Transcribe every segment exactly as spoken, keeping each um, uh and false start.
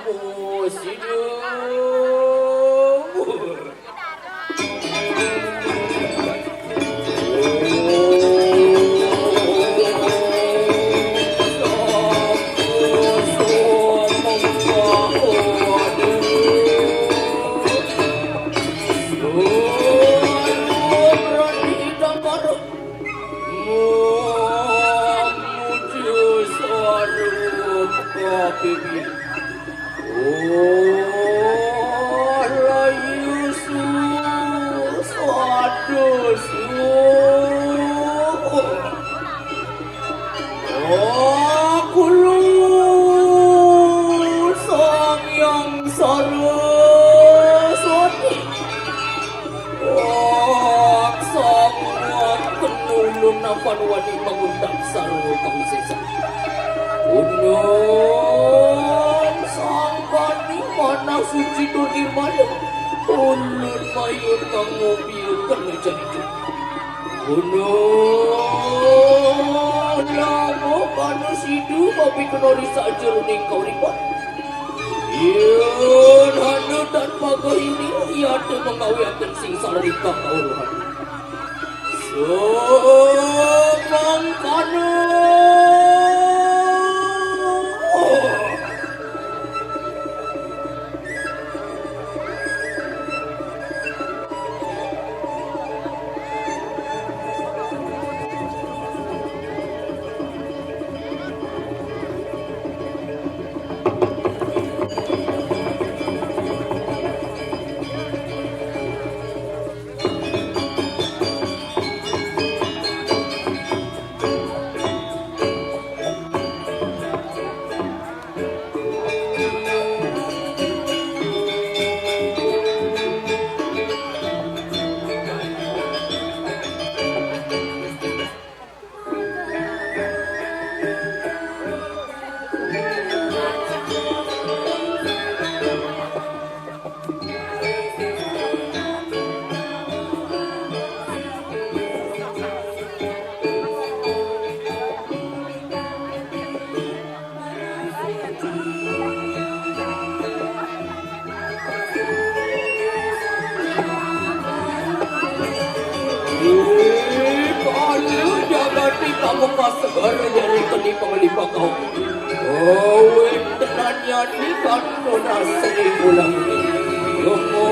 Musidung. Mamuju sarupa bibi. Oh, layu su, sadusu. Oh, kulu Sang Hyang Saraswati. Wah, sangat kenulun napan wani mangundang sarwa kawisésan. Gunung Sangkani manah suci tur nirmala. Ulun mayun kang ngobiukeun jani. Gunung Lamuh kana sida mapikenoh ri sajeroning kauripan. Yén hana tan pagayuning, yata manggawiaken sing salerika kauruhan. Samangkana. Ih, kalu jagati pamungkas segara nyaritané panglipah kau. Oh, wéntenannya di kantun asri pulang. Yomo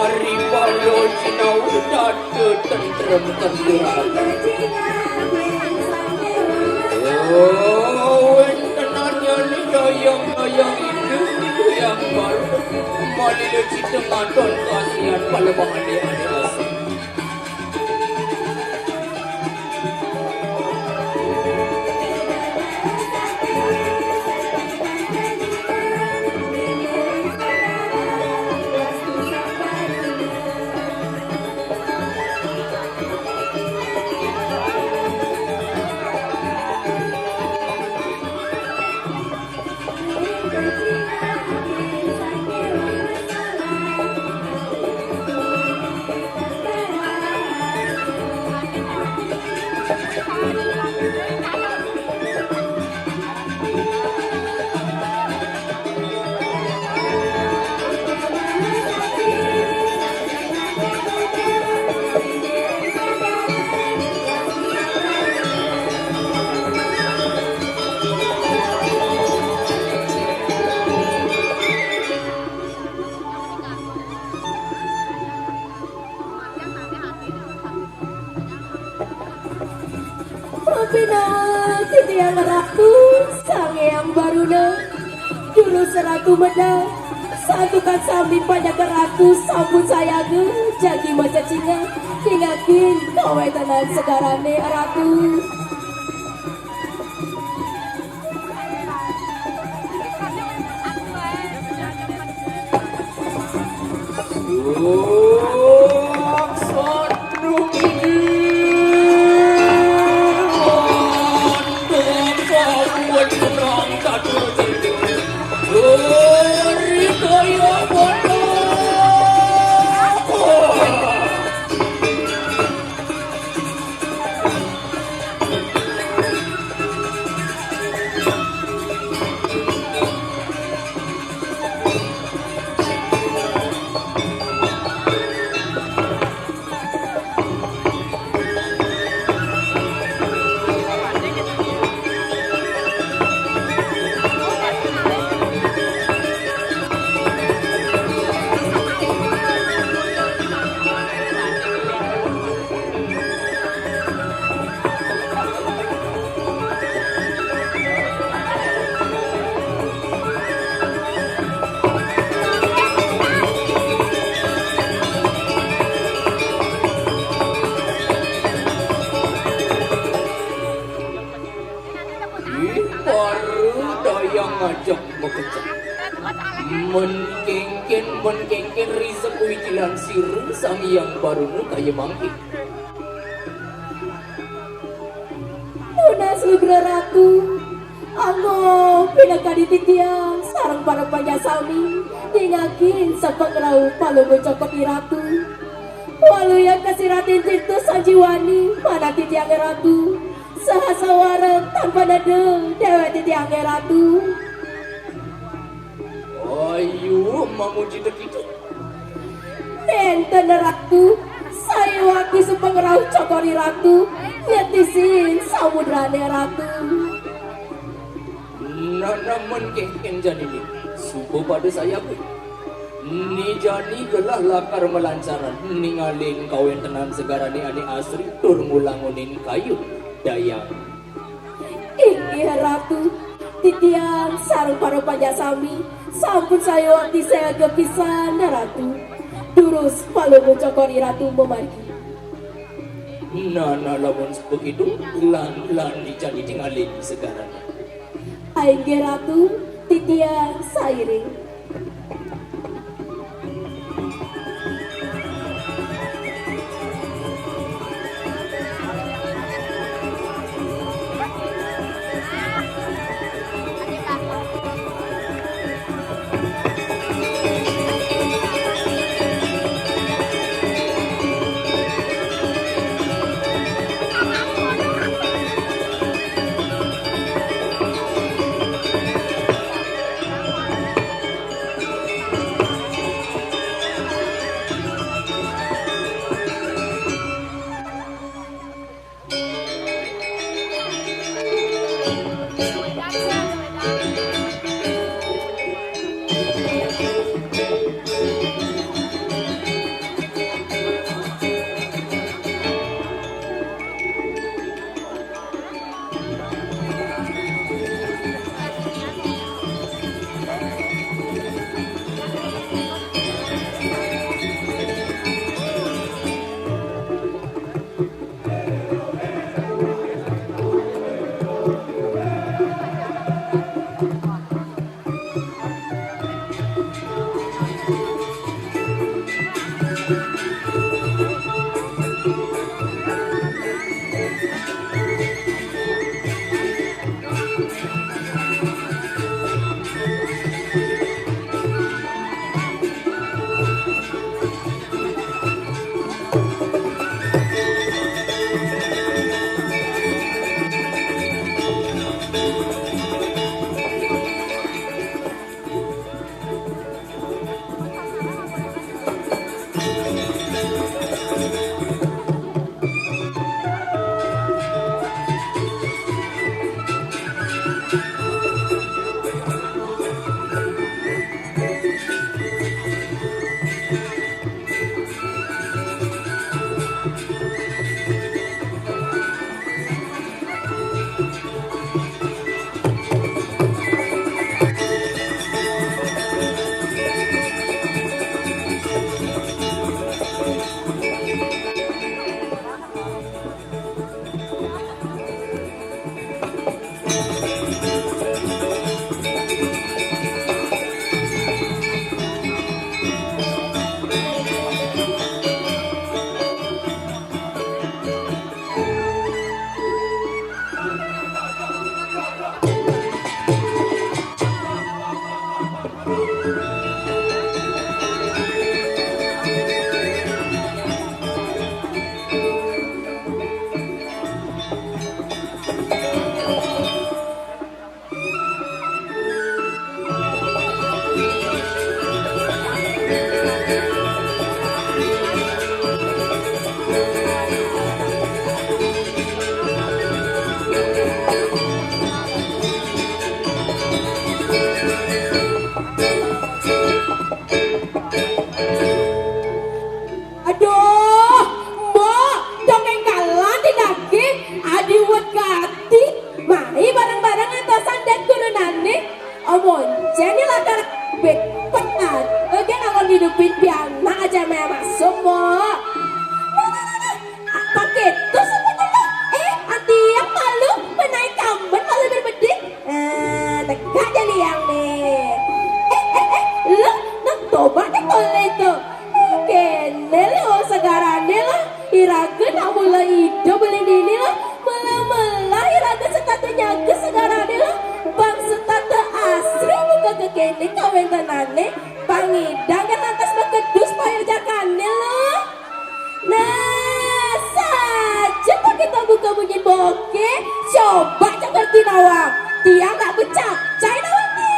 ari palo cinau datu tentrem tentrem. Oh, wéntenannya ni dayang-dayang itu yang baru. Malila cita ngadon kasihan pala bangane ane asli. Mapinah titiang Ratu Sang Hyang Baruna, juru Seratu Medal, santukan sami panjaga Ratu sampun sayaga, jagi macacingan, kingakin kawéntenan segarané Ratu. Mun kéngkén, mun kéngkén ri sapuji lan sira Sang Hyang Baruna kaya mangké. Tunas lugra Ratu, angga pinakadi titiang sareng para panjak sami nyingakin sapangrauh Palungguh Cokor I Ratu. Waluya kasiratin tirta sanjiwani manah titiangé Ratu, saha sawareg tan paneda déwék titiangé Ratu. Ayu mamuji tekita. Nénten Ratu, sayuwakti sapangrauh Cokor I Ratu, nyetisin samudrané Ratu. Nah, nah, mun kéngkén jani né, suba pada sayaga. Né jani gelah lakar malancaran ningalin kawéntenan segarané ané asri tur ngulangunin kayun dayang. Inggih Ratu, titiang sareng para panjak sami sampun sayuwakti sayaga pisan Ratu. Durus Palungguh Cokor I Ratu mamargi. Nah, nah, lamun begitu, lan, lan né jani tingalin segarané. Inggih Ratu, titiang sairing. Aduh, Mbok, dongéng kalan di daging, adiwet gati, mari bareng-bareng ngantosan dén gurunané. Omong, jani lakar bet, penan, oke, ngidupin pianak aja meh masuk, Mbok. Nah, nah, nah, nah. Apa gitu sebenarnya? Eh, antiang malu, menaik kamben malu berbedik. Eh, tegak jani yang nih. Eh, eh, eh, Bentenane pangidang kan lantas makedus payu jakane lo. Nah, saja pakai pembuka bunyi boke, coba cak ngerti nawang. Tiang tak becak, cai nawang ni.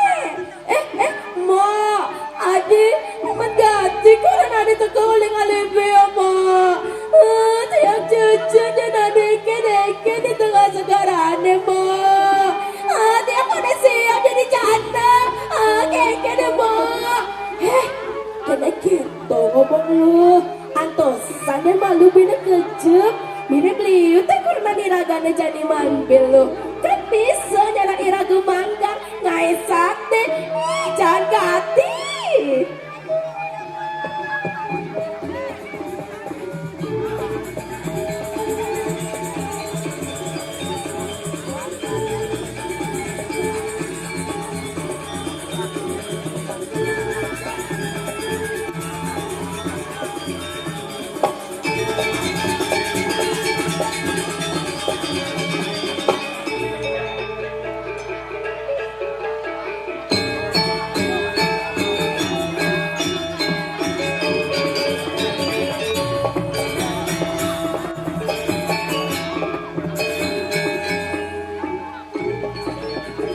Eh, eh, Mak, adi, mat gati koran adi teka oleh ngalebe, Mak. Ah, tiang cecet dan adi ke deke di tengah segarane, Mak. Ah, tiang pada siap jadi janda. Ah, keke deh, Mak. Heh, kena gitu ngomong lu. Antosan deh malu bina kejep. Mirip liu tak kurna niragane jani mambil lu. Kan bisa nyala iraga manggang. Ngai sate, ih, jangan gati.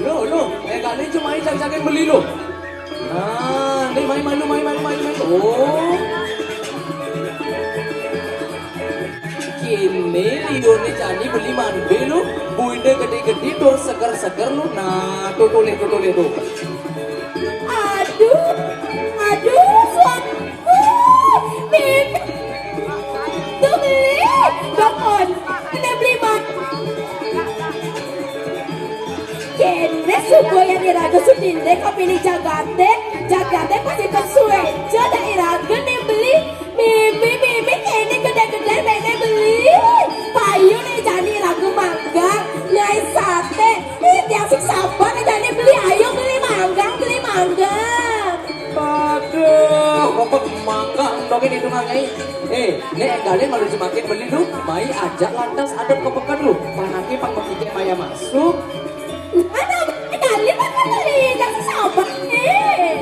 Lo, lo, eh, kali cuma ini cari-cari beli lo. Nah, ni mai malu, mai malu, mai malu. Oh. Kini liune jani beli mambil lu, buine gede-gede, tur seger-seger lu. Nah, tuh, tuh, lihat, tuh, tuh, lihat, tuh. Aduh, aduh, suamiku. Mimpi. Tuh, beli. Bangun. Kena beli, Mak. Kene suba yan iraga sudinde kapilih jagate, jagate pasti pesueca dak iraga ne beli. Mimpi, mimpi, kene gede-gede bene beli. Payu ne jani iraga manggang, nyai sate. Ih, tiang sing sabar ne jani beli, ayo beli manggang, beli manggang. Aduh, kok manggang dong ini dong, Nyai. Eh, ne enggalin malu semakin beli lu, mai ajak lantas adep ke peken lu. Panake pang mekike maya masuk. Aduh, enggalin malu beli, jangan sabar, eh.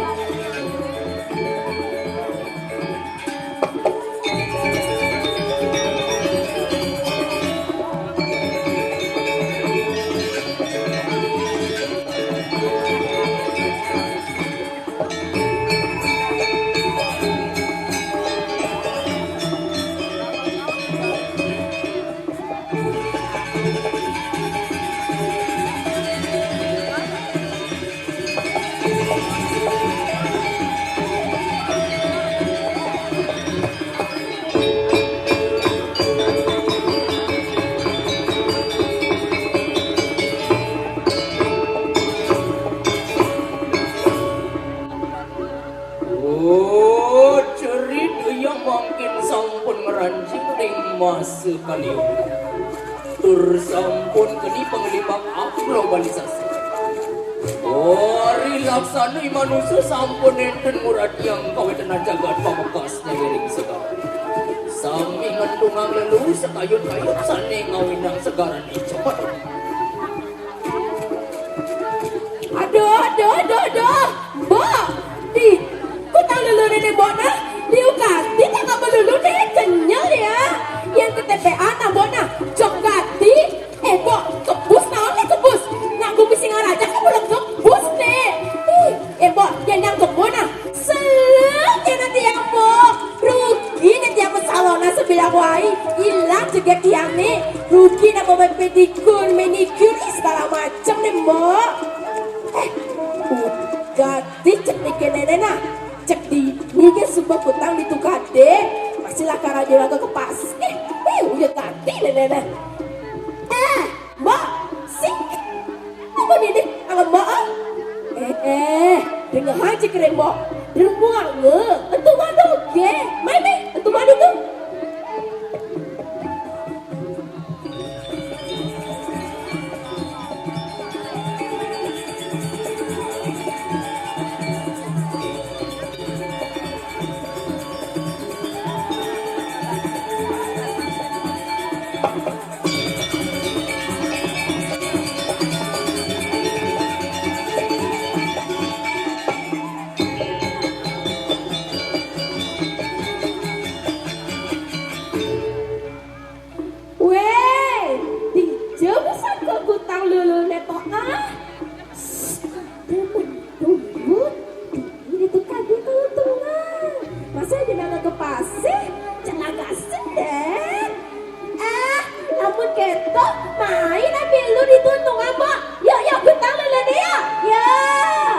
Oh, cerit iya mangkin sampun ngranjing ring masa Kali Yuga. Tur sampun keni panglimbak globalisasi. Ari laksana manusa sampun nenten nguratiang kawetenan jagat pamekasne ring segara. Sami ngentungang lelu sakayun-kayun sane ngawinang segarane cepet. Aduh, aduh, aduh, aduh. Mbok, di, kutang lulu ne, Mbok, nah. Liu kanti tak apa lulu ne, kenyel ya. Yang ketepean, nah, Mbok, nah. Jok kanti, eh, Mbok, kebus, naon ne kebus? Nak gumi Singaraja, kamu lagi kebus ne. Ih, eh, Mbok, yang nyang kebun, nah. Selek ya nanti ya, Mbok. Rugi nanti aku salona sebelah wai. Ilang jeget tiang ne. Rugi nak mau pedikun, manicure, ih, segala macam ne, Mbok. Eh, gati cek nike nene nah. Cek di nike suba kutang ditu kade. Masih lakar aja laga ke pas. Eh, eh, udah gati nene nah. Eh, Mbok, sing. Apa nene? Angga Mbok, ah? Eh, eh, dengar aja keren, Mbok. Rumah nge, entu mana, oke? Main deh, entu mana tuh? Sih, cenah gasing deh. Eh, lamun kéto, main aé pilu ditu nunggu apa? Yuk, yuk, gentang lilin yuk. Yuk.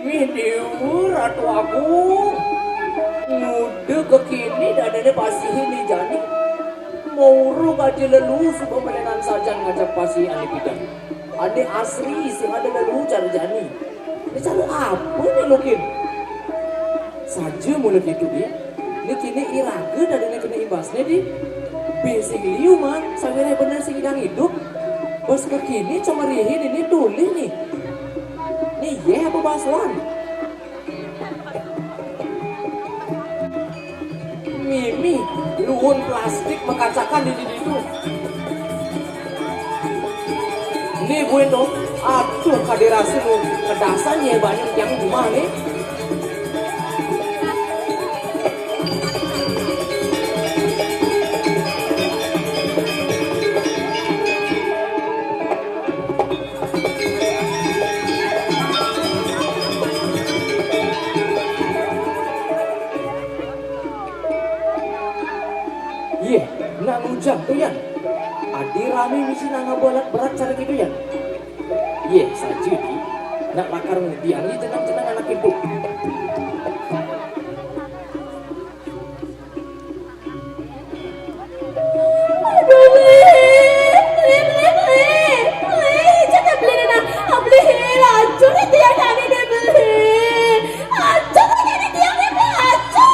Mimih Déwa Ratu Agung, nguda kéné dadiné pasihé né jani. Maurug aja lelu suba malénan sajan ngajak pasih ané pidan. Ané asri sing ada lelu cara jani. Né cara apa né lukin? Saja mula kéto, Di. Né kéné iraga dadiné kena imbasné, Di. Bé sing liu, Man, sawiréh bener sing ngidang idup. Bas kéné cemerihin né tulih né. Né yéh apa basuhan? Mimih, luun plastik makacakan di ditu. Né buin to, aduh, kadé rasa nu kedasan yéh banyu tiang jumah né. Yéh, nak ngujang to, Yan. Adi ramé misi nak ngaba alat berat cara kéto, Yan. Yéh, saja, Di. Nak lakar ngudiang, yéh, jeneng-jeneng anak kéto. Aduh, Bli. Bli, Bli, Bli. Bli, jangan Bli, nah. Ah, Bli, lacur tiang jani deh, Bli. Lacur tiang jani, tiang jani, lacur.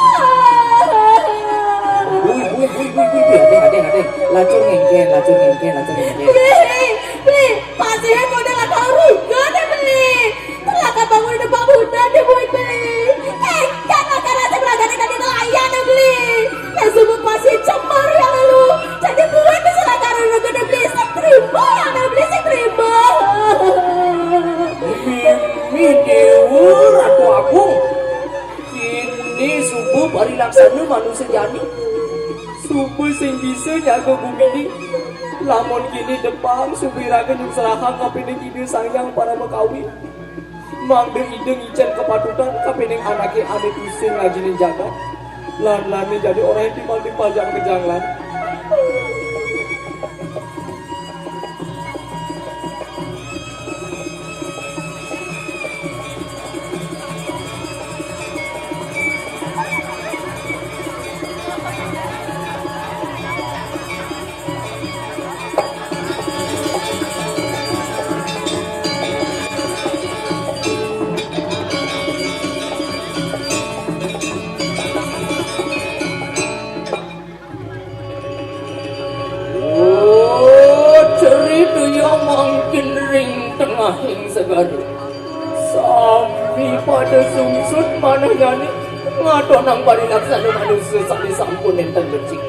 Bui, bui, bui, bui, bui, bui. Adéng, adéng, adéng. Lacur ngéngkén, lacur ngéngkén, lacur ngéngkén. Bli, Bli. Pasihé modél lakar ruga deh, Bli. Lakar bangun di bangunan deh, Bli. Éngkén lakar nasib ragané dadi nelayan deh, Bli. Lah suba pasih cemar ya lu. Dadi buin bisa lakar ruga deh, Bli. Sing trima ya deh, Bli, sing trima. Mimih Déwa Ratu Agung. Kéné suba parilaksana manusa jani. Suba sing bisa nyaga gumi ni. Lamun kéné depang, suba iraga nyuserahang kapining Ida Sang Hyang Paramakawi. Mangda Ida ngicén kapatutan kapining anaké ané tusing ngajining jagat. Lan lané jani oréh timpal-timpal jang kejanglan. Oh, cerita yang mangkin ring tengahing segara. Sami pada sungsut manah jani, ngatonang parilaksana manusa sané sampun nénten becik.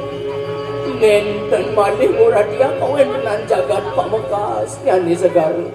Nénten malih nguratiang kawéntenan jagat pamekas jani segara.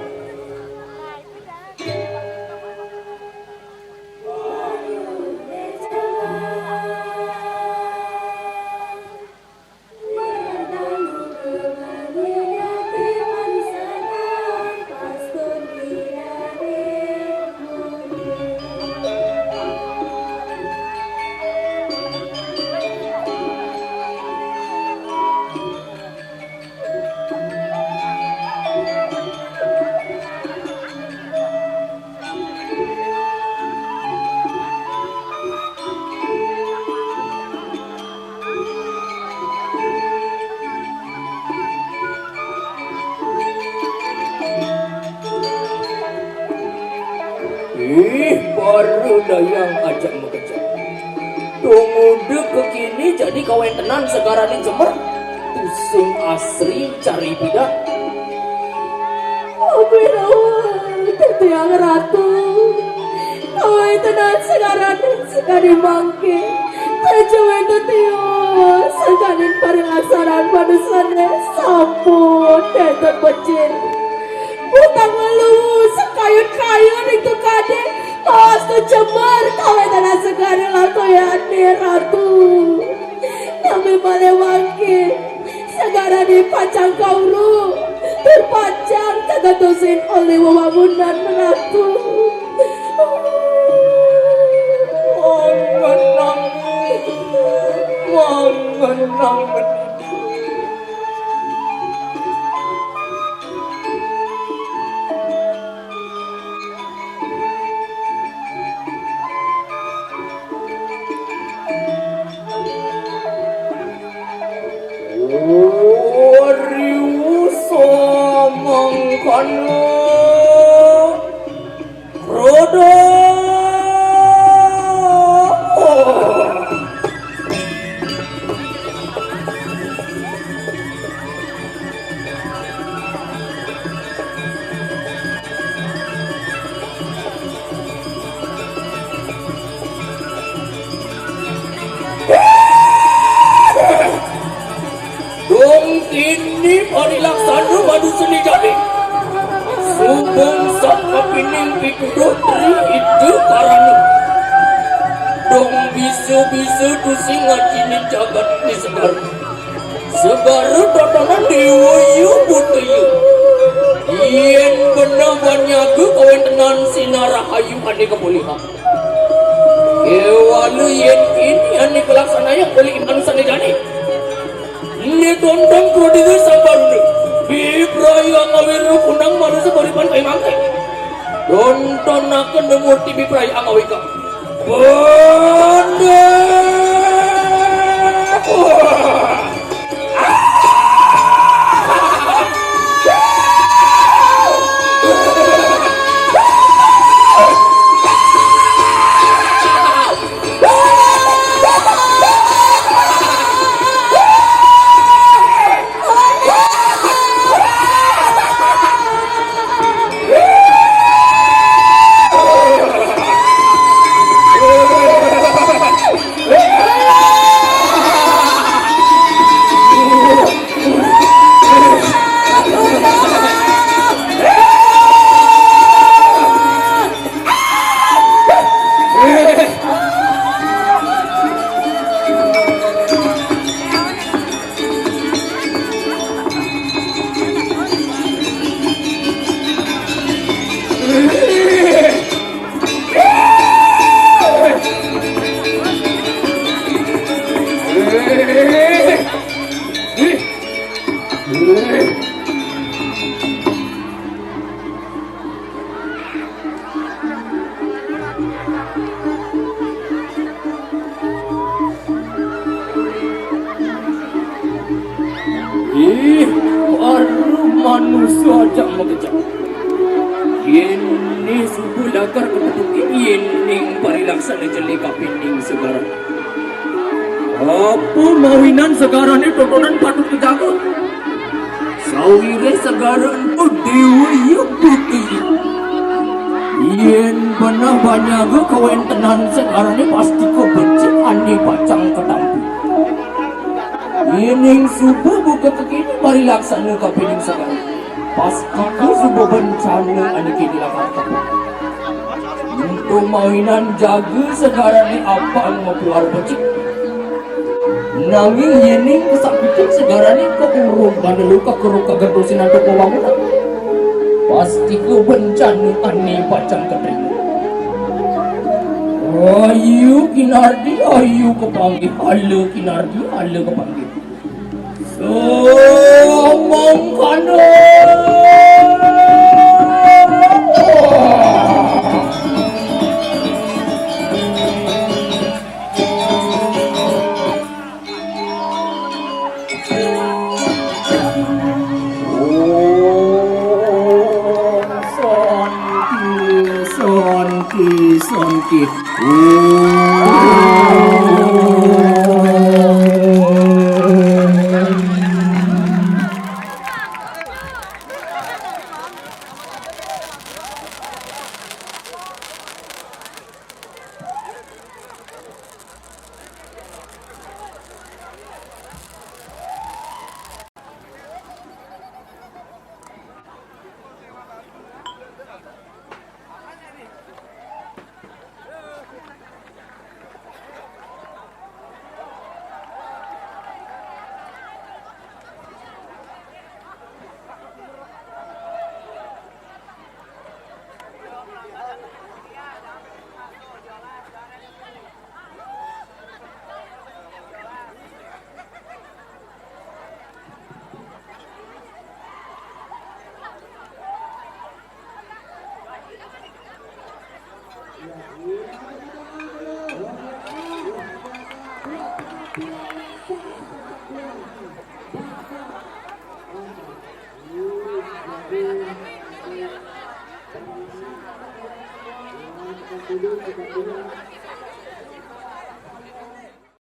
Ih, baru dayang ajak makejang. Dong udah kekini jadi kawentenan segarané jemer. Tusing asri cari pidan. Ampun, ampun, titiang Ratu. Kawentenan segarané sakadi mangké. Tajawen titiang sakadi parilaksanan manusané sampun nénten becik. Utang lelu sekayun-kayun ring tukadé, maos tuh jemer kawentenan segara latoyané, Ratu. Nami malih mangké, segarané pacang kaurung, tur pacang kagentosin olih wewangunan, Ratu. Mangenang, mangenang. Riwuh samangkana roda. Dong tini parilaksana manusané jani. Subung sakapining pituduh tri ida karana. Dong bisa-bisa tusing ngajinin jagat di segara. Segara tatanan déwa iya buta iya. Yén beneh banyaga kawentenan sinar rahayu ané kapolihang. Kéwala yén ini ané kalaksanayang olih manusané jani. Né tontong pradéwa Sang Baruna. Biprayu angawira punang manusa paripan paimangké. Tontonaken murti biprayu angawika. Bandha. Ih, para manusa ajak makejang. Yéné suba lakar katepukin yéning parilaksana jelé kapining segara. Apa mawinan segarané totonan patut kajaga? Sawiréh segara ento déwa iya buta iya. Yén beneh banyaga kawéntenan segarané pasti kabecik ané pacang katampi. Yéning suba buka kekini parilaksana kapining segara. Pasti suba bencana ané kini lakar tepuk. Ento mawinan jaga segarané apang mapuar becik. Nanging yéning kasakitin segarané kaurung bana luka keruk kagentosin antuk wewangunan, pasti kabencana ané pacang katrima. Ayu kinardi, ayu kapanggih, ala kinardi, ala kapanggih. Samangkana. Om Santi, Santi, Santi. Om.